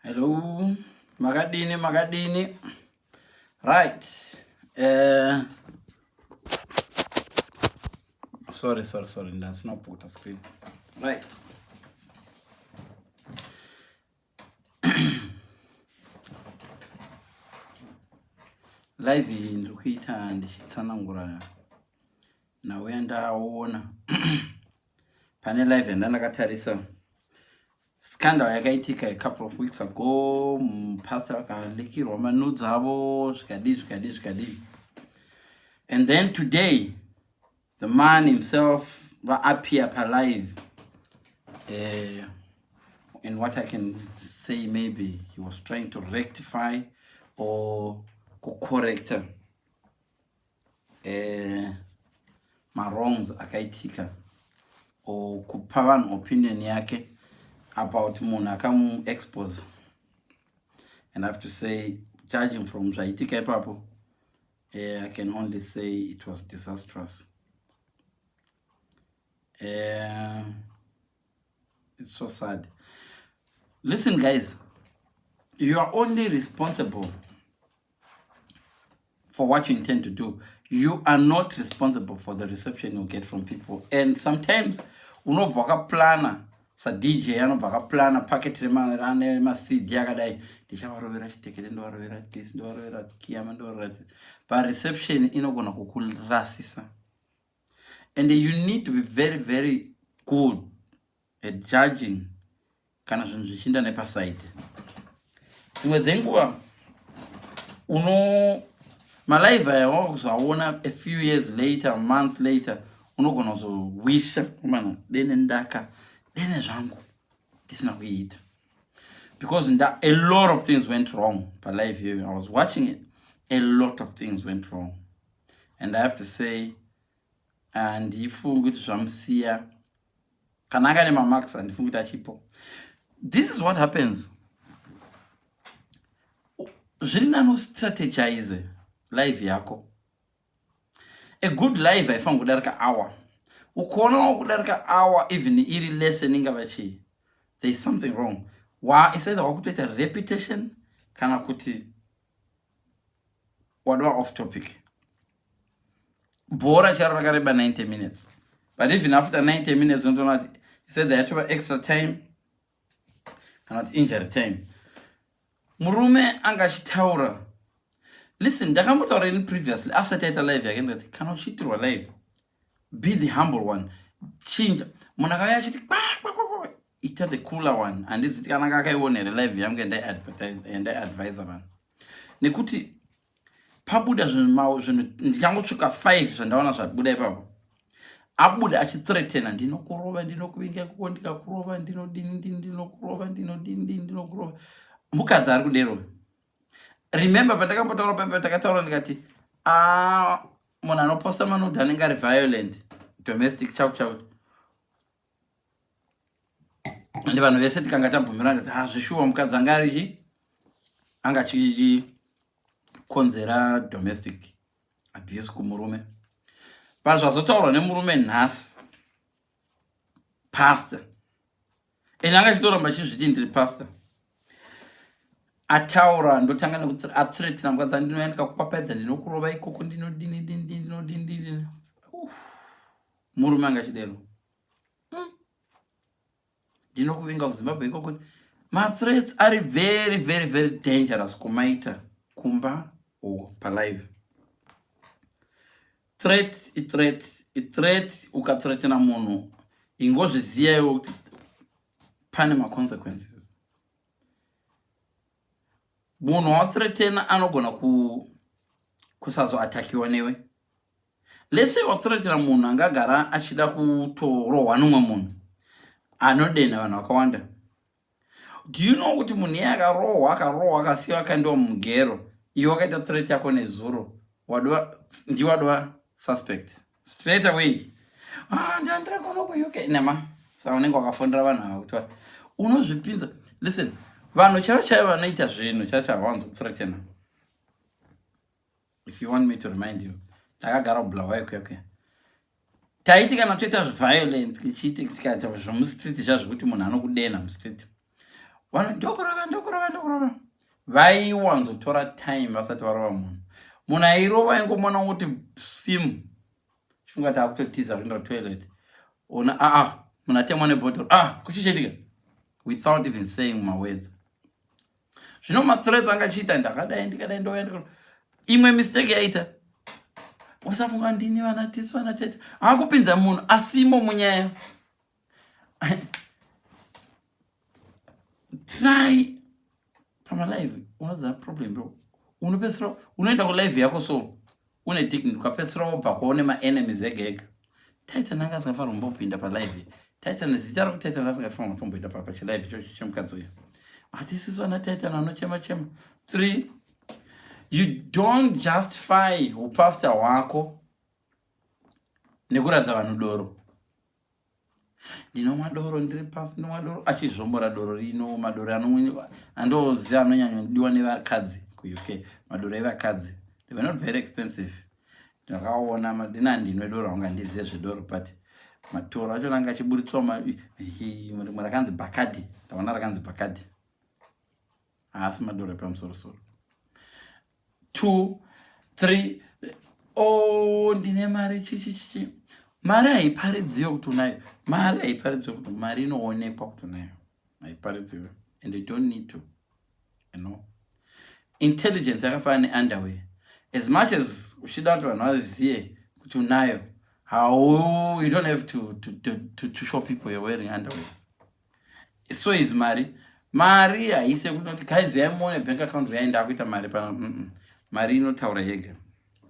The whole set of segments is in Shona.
Hello, makadini makadini. Right. Sorry, sorry, sorry, ndasina kupukuta screen. Right. Live iyi ndiri kuita ndichitsanangura nhau yandaona pane live yandandakatarisa scandal yakaitika a couple of weeks ago. Pastor vakalikirwa manudes avo, zvikadii zvikadii zvikadii, and then today the man himself vaappear palive. And what I can say, maybe he was trying to rectify or kucorrecta mawrongs akaitika or kupa vanhu opinion yake about munhu akamuexpose. And I have to say, judging from zvaitika ipapo, I can only say it was disastrous. It's so sad. Listen guys, you are only responsible for what you intend to do. You are not responsible for the reception you get from people. And sometimes unobva wakaplana, saDJ anobva akaplana packet remaCD akadai, ndichavarovera chitekete, ndovarovera this, ndovarovera kiyama, ndovarovera this, but reception inogona kukurasisa. And you need to be very very good at judging kana zvinhu zvichiinda nepaside. Dzimwe dzenguva uno malive aya wakuzoaona a few years later, months later, unogona kuzowisha kumana dene ndaka dene zvangu ndisina kuiita, because a lot of things went wrong palive iyoyo. I was watching it, a lot of things went wrong, and I have to say, handifungi kuti zvamusiya kana anga nemamarks, handifungi kuti achipo. This is what happens. Zviri nani strategize live yako. A good live haifaniri kudarika hour. Ukaonawo kudarika hour, even iri lesson, ingava chii, there is something wrong. Wa is either wakutoita repetition kana kuti wadova off topic. Bhora charo rakareba 90 minutes, but even after 90 minutes unotoona kuti is either yatova extra time kana kuti injury time. Murume anga achitaura. Listen, ndakambotaura ini previously asati aita live yake, ndikati kana uchiitirwa live, be the humble one. Chinja. Munhu akauya achiti kwa kwa kwa kwa, ita the cooler one. Handiziti kana anga akaiona here live yangu yandaiadvisa vanhu, nekuti pabuda zvinhu ndichangotsvuka 5 zvandaona zvabuda ipapo. Abuda achithreatena, ndinokurova, ndinokuvinga ikoko, ndikakurova ndinodini ndini, ndinokurova ndinodini ndini, ndinokurova. Mukadzi ari kudero. Remember pandakambotaura paipa, takataura ndikati, "Ah, munhu anoposta manudes anenge ari violent, domestic chaku chaku." Ende vanhu vese tikanga tabvumirana kuti, "Ah, zveshuwa mukadzi anga ari chi anga achikonzera domestic abuse kumurume." But zvazotaurwa nemurume nhasi, pastor, ende anga achitoramba achizviti ndiri pastor, ataura, ndotanga nekuti athreatena mukadzi, andinouya ndikakupapaidza, ndinokurova ikoko, ndinodini dini dini, ndinodini dini. Murume anga achidero, Ndinokuvinga kuZimbabwe ikoko. Mathreats ari very very very dangerous kumaita kumba or palive. Threat ithreat ithreat. Ukathreatena munhu, ingozviziva iwe kuti pane maconsequences. Munhu wathreatena anogona kusazoatakiwa newe. Lese wathreatena munhu angagara achida kutorohwa nomumwe munhu anodenha vanhu vakawanda. Do you know kuti munhu iye akarohwa, akarohwa, akasiyiwa, akandiwa mumugero, iwe wakaita threat yako nezuro, wadova ndiwe wadova suspect straight away? Ah, ndandira kuno kuUK nema. Saka unenge wakafonera vanhu ava kuti unozvipinza. Listen, vanhu chaivo chaivo vanoita zvinhu chaivo chaivo havanzi kuthreatena. If you want me to remind you, takagara kuBulawayo kuya kuya, taiti kana toita violent tichiiti tikaita zvomustreet zva zvekuti munhu anokudena mustreet. Vanhu ndokurova, ndokurova, ndokurova. Vaiwanzotora time vasati varova munhu. Munhu airova aingomona kuti simu chifunga kuti akutotiza kuenda kutoilet. Ona aa ah, munhu atemwa nebhotoro, ah, kuchichaitika without even saying mawords. Zvino mathreats anga achiita ndakadai, ndikadai, ndouya ndikadai. Imwe mistake yaita, usafunga ndini vana tisu vana tete, akupinza munhu asimo munyaya. Try pamalive, unoziva problem bro, unopedzisira unoenda kulive yako so une dignity, ukapedzisira wobva kwaune maenemies ega ega. Titan anga asingafanira kumbopinda palive. Titan, zita rekuti Titan asingafanira kutomboenda pachilive ichocho chemukadzi uyu. Hatisisu ana Titan anochema chema. 3, you don't justify upastor hwako nekuratidza vanhu doro. Ndinomwa doro, ndiri pasi, ndinomwa doro, achizvombora doro rino. Madoro andoziva anonyanyodiwa nevakadzi kuUK, madoro evakadzi, they were not very expensive. Ndakaona dina handinwe doro, anga handizive zvedoro, but matoro acho anga achiburitswa, rimwe rakanzi Bacardi, ndaona rakanzi Bacardi, haasi madoro epamusorosoro. 2, 3, o oh, ndine mari chichi chichi. Mari haiparidziwe kuti unayo. Mari haiparidziwe kuti, mari inoonekwa kuti unayo, haiparidziwe, and you don't need to. Intelligence yakafanana neunderwear. As much as uchida kuti vanhu vazive kuti unayo, how you don't have to show people you're wearing underwear. So is mari. Mari haisi yekuti, "Guys, uyai bank account, uyai, ndakuita mari pano." Mari inotaura yega,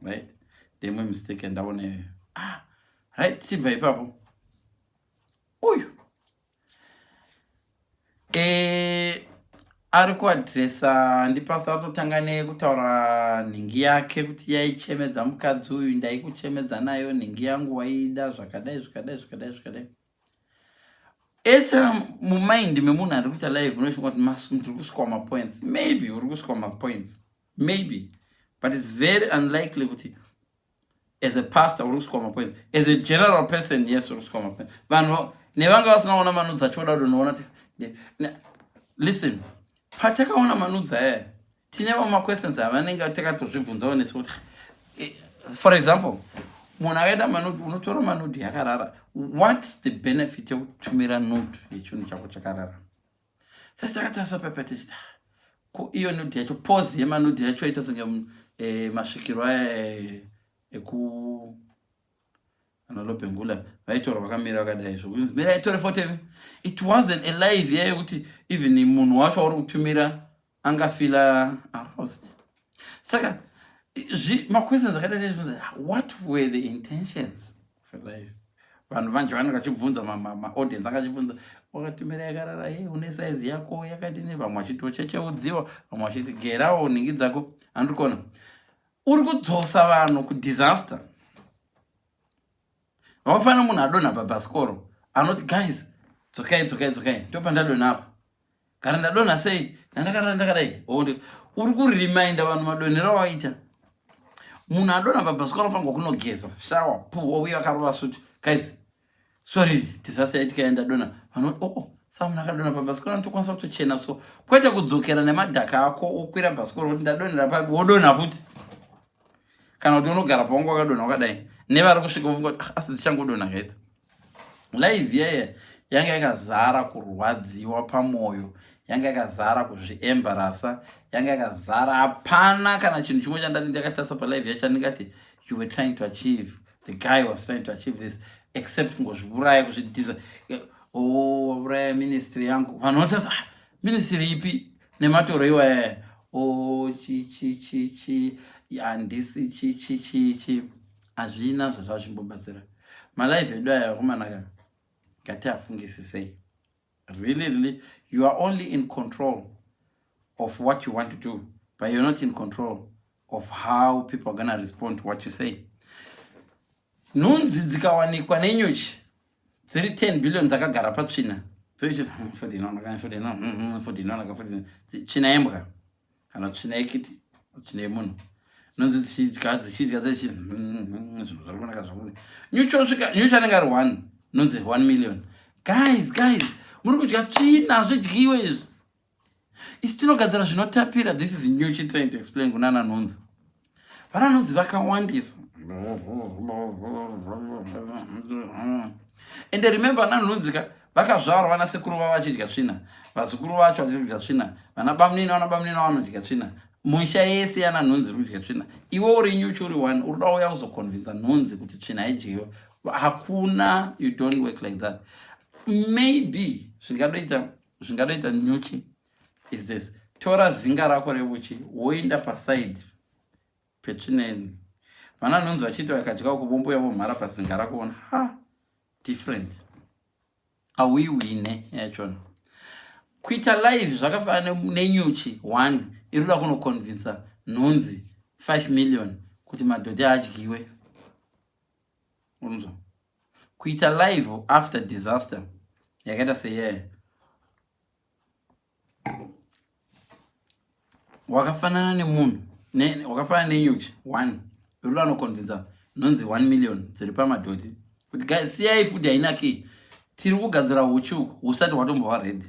right? Ndemwe mistake yandaona iyoyo. Ah, right, tichibva ipapo, uyu ari kuadresa ndipasa, atotanga nekutaura nhingi yake kuti yaichemedza mukadzi uyu, "Ndaikuchemedza nayo nhingi yangu, waida zvakadai, zvakadai, zvakadai, zvakadai." Ese mumind memunhu ari kuita live unofunga kuti ndiri kuscore mapoints. Maybe uri kuscore mapoints, maybe, but it's very unlikely kuti as a pastor uri kuscore mapoints. As a general person, yes, uri kuscore mapoints. Vanhu nevanga vasina kuona manudes achoda kutonoona. Listen, patakaona manudes aya, tine vamwe maquestions avanenge takatozvibvunzawo nesu kuti, for example, munhu akaita manudes, unotora manudes yakarara, what's the benefit yekutumira nude yechinhu chako chakarara? Saka takatarisa pepa tichiti, ah, ko iyo nude yacho, pose yemanudes yacho aita senge masvikiro aya eku analobhengula vaitorwa vakamira vakadai, zvokuti mira itore foto. It wasn't a live yayo yekuti even munhu wacho auri kutumira angafeela aroused. Saka maquestions akadai, what were the intentions for life? Vanhu vanje vanenge vachibvunza, maaudience angachibvunza, "Wakatumira yakarara ye, une saizi yako yakadini?" Vamwe vachiti uchecheudziwa, vamwe vachiti gerawo nhingi dzako. Handiri kuona uri kudzosa vanhu kudisaster. Vakafanira munhu adonha pabhasikoro anoti, "Guys, dzokai, dzokai, dzokai, ndopa ndadonha apa. Kana ndadonha sei nandakarara ndakadai?" Uri kuriminda vanhu madonhero awaita. Munhu adonha pabhasikoro anofanirwa kunogeza, shower, pu wauya akarova suti, "Guys, sorry, disaster yaitika, yandadonha." Vanoti, "Oh, saka munhu akadonha pabhasikoro anotokwanisa kutochena." So kwete kudzokera nemadhaka ako, okwira bhasikoro kuti ndadonhera papi, wodonha futi, kana kuti unogara pawangu wakadonha wakadai, nevari kusvika vofunga kuti, "Ah, asi dzichangodonha kaidzi." Live yaya yanga yakazara kurwadziwa pamwoyo, yanga yakazara kuzviembarasa, yanga yakazara. Hapana kana chinhu chimwe chandati ndakatarisa palive yacho andingati you were trying to achieve, the guy was trying to achieve this, except kungozviuraya, kuzvidhisa. "Oh, wauraya ministry yangu." Vanhu votasa, "Ah, ministry ipi nematoro iwaya?" O chi chi chi chi, handisi chi chi chi chi, hazvina zvazvazvimbobatsira. Malive edu aya, vakomanaka, ngatiafungisisei. Really, really, you are only in control of what you want to do, but you're not in control of how people are gonna respond to what you say. Nhunzi dzikawanikwa nenyuchi dziri 10 billion dzakagara patsvina, tsvina yembwa kana tsvina yekiti, tsvina yemunhu, nhunzi dzichidya, dzichidya, dzichi zvinhu zviri kunaka zvakuti nyuchi osvika, nyuchi anenge ari 1, nhunzi 1 million. Guys, guys, muri kudya tsvina, zvidyiwe izvi. Isu tinogadzira zvinotapira. This is nyuchi trying to explain kunana nhunzi. Vana nhunzi vakawandisa. And remember, vana nhunzi ka vakazvarwa vana sekuru vavo vachidya tsvina, vazukuru vacho vachidya tsvina, vana bamunini, vana bamunini vanodya tsvina. Musha yese yana nhunzi iri kudya tsvina. Iwe uri nyuchi, uri one, uri kuda uya kuzoconvinsa nhunzi kuti tsvina haidyiwe. Hakuna, you don't work like that. Maybe zvingadoita nyuchi is this: tora zinga rako reuchi, woenda paside petsvina ino. Vana nhunzi vachiti vakadya kuvomboya, vomhara pazinga rako, ona ha different auiwine yachona. Kuita live zvakafanana nenyuchi one iri kuda kunoconvinsa nhunzi 5 million kuti madhodhi adyiwe. Unzwa, kuita live after disaster yakaita seyeye wakafanana nemunhu, wakafanana nenyuchi one iri kuda kunoconvinsa nhunzi 1 million dziri pamadhoti kuti, "Guys, siyai food, hainaki, tiri kugadzira uchi uku husati hwatombova ready."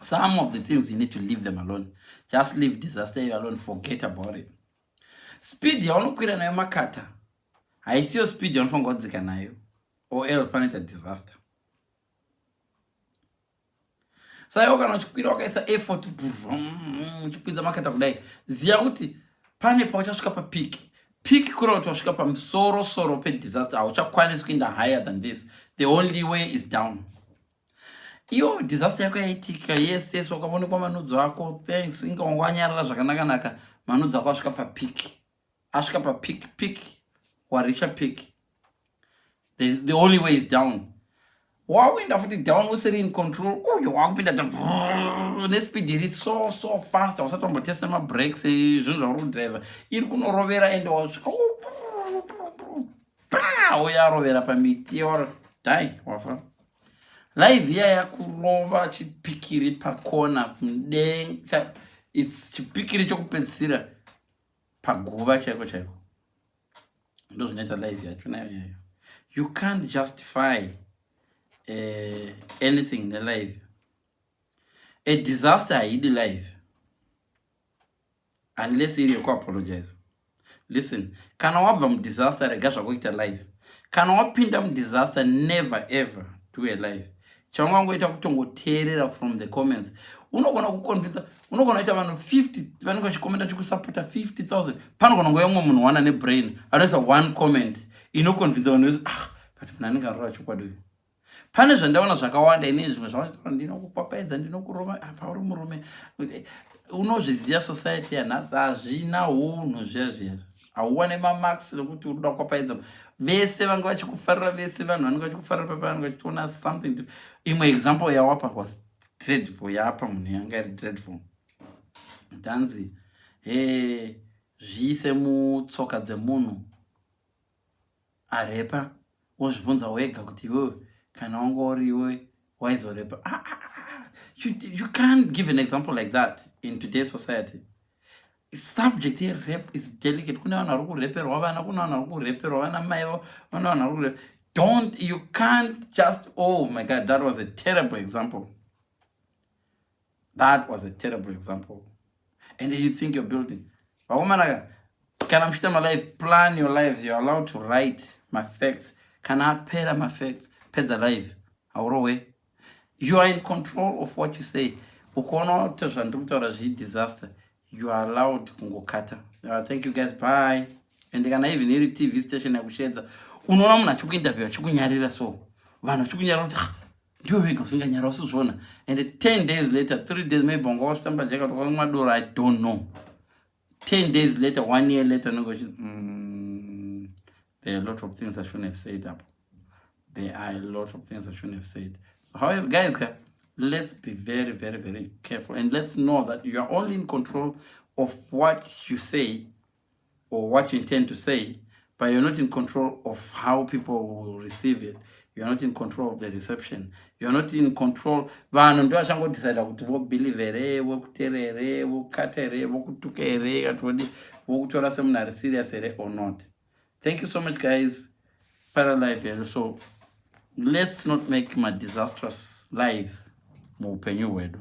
Some of the things you need to leave them alone. Just leave disaster you alone, forget about it. Speed yaunokwira nayo makata haisiyo speed yaunofanira kudzika nayo, or else panoita disaster. Saiwo kana uchikwira wakaisa effort, uchikwidza makata kudai, ziva kuti pane pauchasvika papeak. Peak kureva kuti wasvika pamusoro soro pedisaster. Hauchakwanisi kuenda higher than this. The only way is down. Iyo disaster yako yaitika, yes, wakaonekwa manudzo ako, thanks, inga wanga wanyarara zvakanaka-naka. Manudzo ako asvika papeak, asvika papeak, peak wareacha peak. The only way is down. Wakuenda futi down usiri in control. Uyo wakupinda nespeed iri so so fast, usati wambotesta mabrakes, zvinhu zvauri kudriva iri kunorovera, ende wasvika uyarovera pamiti or dai wafa. Live iya yakurova chipikiri pakona mudenga. Its chipikiri chokupedzisira paguva chaiko chaiko. Ndo zvinoita live yacho nayo yayo. You can't justify anything nelive. A disaster haidi live unless iri yekuapologize. Listen, kana wabva mudisaster, rega zvakuita live. Kana wapinda mudisaster, never ever do a live. Chaungangoita kutongoteerera from the comments. Unogona kuconvinsa, unogona kuita vanhu 50 vanenge vachikomenda chikusapota 50 000. Panogona nguva imwe munhu wana nebrain anoisa one comment inoconvinsa vanhu vese, "Ah, but munhu anenge arora chokwadi uyu." Pane zvandaona zvakawanda ine zvimwe zvavaitaura, "Ndinokupapedza, ndinokurova." Apa uri murume, unozviziva society yanhasi hazvina unhu zviya zviya. Hauwane mamarks nekuti uri kuda kukwapaidza. Vese vanga vachikufarira, vese vanhu vanenge vachikufarira papa vanenge vachitoona something. Imwe example yawapa was dreadful. Yapa munhu yanga iri dreadful. Ndanzi he zviise mutsoka dzemunhu arepa, wozvibvunza wega kuti iwewe kana wanga uri iwe waizorepa? Ah, ah, ah, you can't give an example like that in today's society. Subject yerape is delicate. Kune vanhu vari kureperwa vana, kune vanhu vari kureperwa vana mai, vana vanhu vari kure. Don't, you can't just, oh my God, that was a terrible example. That was a terrible example. And you think you're building. Vakomanaka, kana muchiita malive, plan your lives. You're allowed to write mafacts. Kana apera mafacts, pedza live, haurohwe. You are in control of what you say. Ukaona kuti zvandiri kutaura zvidisaster, you are allowed kungokata. Thank you guys, bye. And kana even iri TV station yakushedza, unoona munhu achikuinterview achikunyarira, so vanhu vachikunyarira kuti, "Ah, ndiwe wega usinganyara usizvona." And 10 days later, 3 days, maybe wanga wasvitamba jaka tokamwa doro, I don't know, 10 days later, one year later, unenge uchi there are a lot of things I shouldn't have said up there. Are a lot of things I shouldn't have said. So however, guys, let's be very, very, very careful and let's know that you are only in control of what you say or what you intend to say, but you're not in control of how people will receive it. You're not in control of the reception. You're not in control. Vanhu ndo vachangodecida kuti vobelieve here, vokuteera here, vokukata here, vokutuka here, katodi vokutora semunhu ari serious here or not. Thank you so much, guys. Paralive here. So let's not make my disastrous lives muupenyu hwedu.